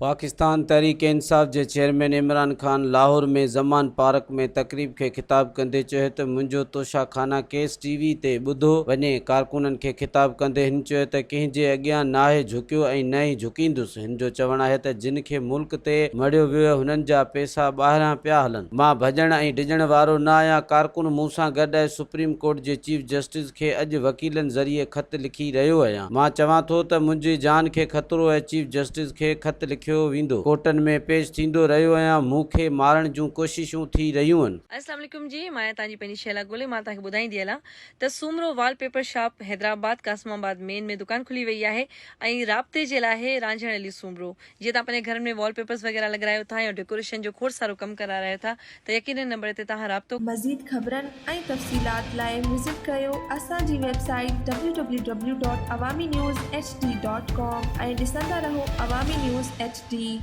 پاڪستان تحريڪ انصاف جي چيئرمين عمران خان لاهور ۾ زمان پارڪ ۾ تقريب کي خطاب ڪندي چيو ته منهنجو توشا خانا ڪيس ٽي وي تي ٻڌو وڃي. ڪارڪنن کي خطاب ڪندي هن چيو ته ڪنهن جي اڳيان ناهي جهڪيو ۽ نه ئي جهڪيندس. هن جو چوڻ آهي ته جن کي ملڪ تي مڙهيو ويو هنن جا پيسا ٻاهران پيا هلن. مان ڀڄڻ ۽ ڊڄڻ وارو نه آهيان، ڪارڪن مون سان گڏ آهي، سپريم ڪورٽ جي چيف جسٽس کي اڄ وڪيلن ذريعي خط لکي رهيو آهيان. مان چوان ٿو ته منهنجي جان کي خطرو آهي، چيف جسٽس کي خط لکيو ويندو، ڪورٽن ۾ پيش ٿيندو رهيو آهيان، مون کي مارڻ جون ڪوششون ٿي رهيون آهن. اسلام عليڪم جي مان آهيان توهان جي پنهنجي شهلا گولي مان توهان کي ٻڌائيندي هلان ته Soomro wallpaper shop Hyderabad Qasimabad main ۾ دڪان کلي وئي آهي ۽ رابطي جي لاء آهي رانجهڻ علي سومرو جيئن توهان پنهنجي گهرن ۾ وال پيپرز وغيره لڳرايو ٿا يا ڊيڪوريشن جو کوڙ سارو ڪم ڪرارايو ٿا ته يقينن نمبر تي توهان رابطو مزيد خبرن ۽ تفصيلات لاء وزٽ ڪريو اسان جي website W W W dot Awami news H D dot com ۽ ڏسندا رهو عوامي نيوز ايڇ ڊي.